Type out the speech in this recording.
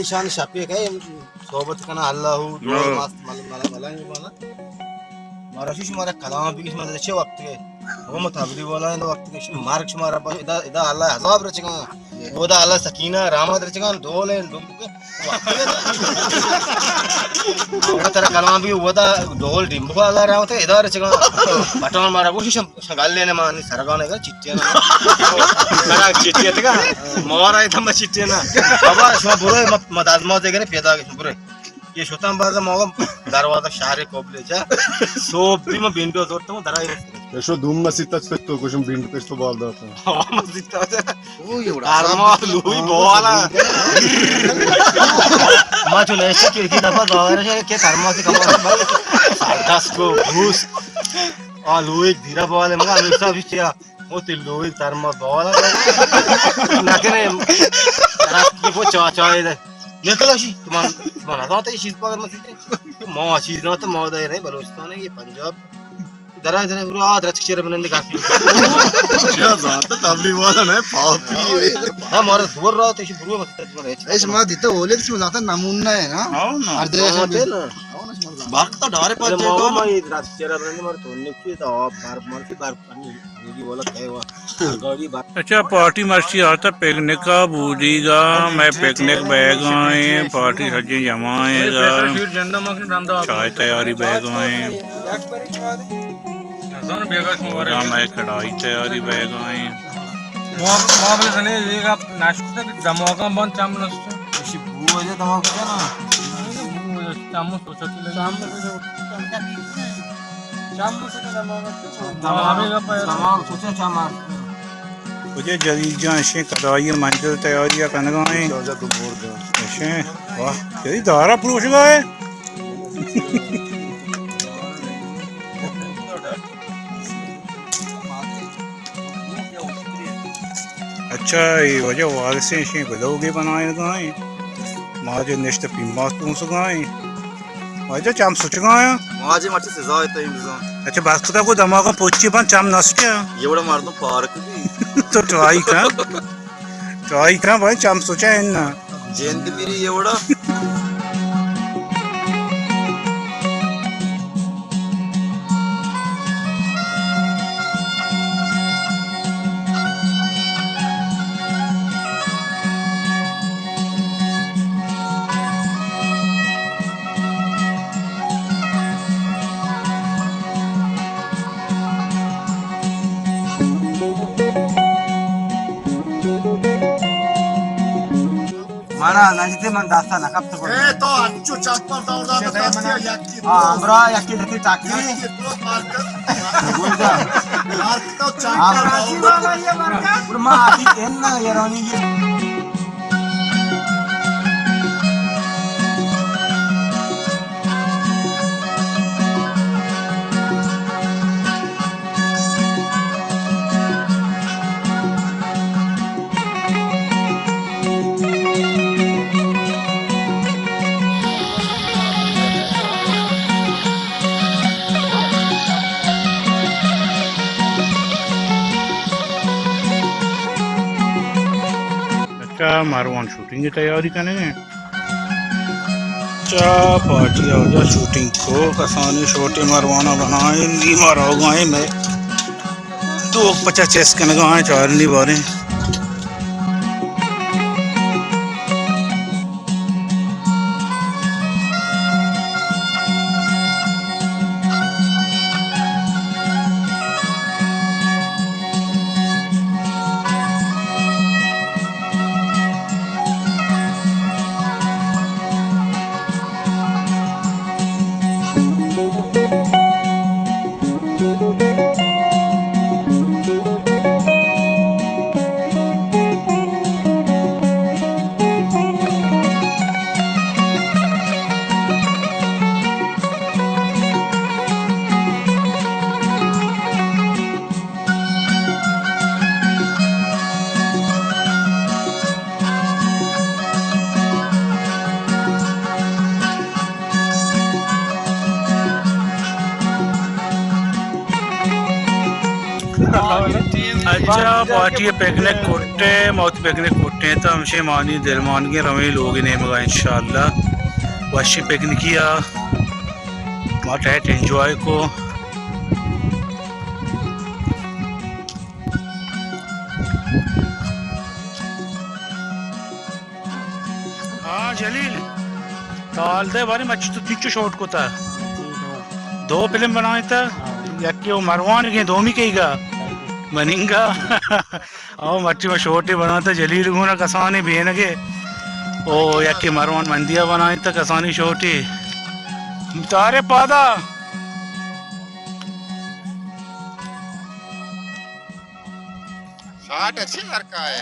شان شپے کئے صحبت کنا اللہ ہو، دو ہاں۔ مست مل-، مل-، ملنگ بانا۔ مارا شش مارا کلام بھی شما چے وقت کے؟ وہ متابلی والا ہے وقت کے، شما مارک شما رب ادا، ادا اللہ عذاب رچگا۔ ودا اللہ سکینہ رحمت رچگا، دول ہیں، ڈوم کے۔ وقت کے۔ ترا کلام بھی ودا دول ڈیمبو اللہ رحمت ادا رچگا۔ بٹان مارا گوشی شم شگل لینے مانی سرگانے کا چٹیا نا۔ سرگ چٹیا تکا۔ مارا ایتم چٹیا نا۔ بابا شما برو م-، مدد ما دے گنے پیدا گشن برو۔ یہ شتم باز ما دروازہ شہر قبلے جا۔ صوب بھی ما بینڈو زورتم درائی۔ ایشو دوم مسیت تچ پتو کشم بینڈ پشتو بال داتا۔ ہاں مسیت تچ۔ او یہ وڑا۔ ترماس لوئی بوالا۔ ما چو لیشی کھڑکی دفعہ داغر ہے کہ ترماس کم۔ دس کو بوس۔ آ لوئی دیرا بوالے مگا ہمیشہ بھی چیا۔ او تی لوئی ترماس بوالا۔ نہ کنے۔ رات کی وہ چا چا ہے۔ نکلا شی تمہارا، تمہارا تو یہ چیز پاگل مسیت ہے۔ ما چیز نہ تو ما دے رہے بلوچستان ہے، یہ پنجاب۔ درا درا برو آ درچک چیر بنندے کافی۔ چیا زانتا تبلیغ والا نہ پاپی۔ ہاں، مارا دور رہا تو اسی برو مت تجربہ ہے۔ ایش ما دیتا اولے تو شما زانتا نمونہ ہے نا۔ ہاں نا۔ ہر درا ہاں، شما تے نا۔ ہاں نا، شما زانتا۔ برک تو ڈارے پر ارے جے ماما، کو۔ ما یہ درچک چیر بنندے مار تو نکی تو آپ بار مار کی بار پانی۔ اچھا، پارٹی مرچی آتا پکنک ءَ بودیگ ءَ، مئے پکنک بئیگ ءَ ایں، پارٹی سجیں جمع ایں، چائے تیاری بئیگ ءَ ایں، مئے کڑائی تیاری بئیگ ءَ ایں۔ ما، ما بلے زنے اے گپ نشکتے کہ دماغاں بند چم نشتے۔ اسی بو وجہ دماغ کیا نا؟ بو وجہ چم سوچتی لگی۔ چم سوچا دماغ۔ دماغ سوچا چم۔ کجا جلیل جان اشیں کڑائی منجل تیاری ءَ کنگا ایں۔ اشیں، واہ، جلیل دارا پروشگا ہے۔ اچھا، اے واجہ وارثیں اشیں گلوگے بنائینگا ایں۔ ما جو نشت پیماز پونسگا ایں۔ واجہ چم سچگا ایں۔ واجہ مرچی سزا ہے تئی بزان۔ اچھا، بس تو کو دماغ پوچی بن چم نہ سچے۔ یہ بڑا مردم پارک بھی۔ تو ٹرائی کن۔ ٹرائی کن بھائی، چم سچا ہے نا۔ جند میری یہ وڑا۔ مانا نجدے من داستا نہ کپت کو۔ اے تو انچو چمپل دور دار دستی یکی۔ ہاں، ہمرا یکی دتی ٹاکی۔ یکی تو مارک۔ گوجا۔ مارک تو چمپل دور دار۔ ما آتی تین نہ یرانی۔ اچھا، ماروان شوٹنگ تیاری کنگے۔ چا پارٹی ءَ واجہ شوٹنگ کو، کسانیں شوٹے ماروانا بنائیں، نی ما روگا ایں، مئے دوک پچا چیس کنگا ایں، چارنی باریں۔ اچھا، پارٹی ءِ پکنک کٹے، ما وتی پکنک کٹے تا، ہمشے مانی دلمانگیں رویں لوگ نیمگا انشاءاللہ۔ وشی پکنکی آ ما ٹیٹ انجوائے کو۔ ہاں جلیل، تال دے بارے مچ تو تیچو شوٹ کو تا۔ دو فلم بنائے تا، یکی وہ مروان کے دومی کئی گا مننگا۔ او مچی ما شوٹی بناتا جلیل گونا کسانی بینگے۔ او یکی مروان مندیا بنائے تا کسانی شوٹی۔ تارے پادا۔ شاٹ اچھی لڑکا ہے۔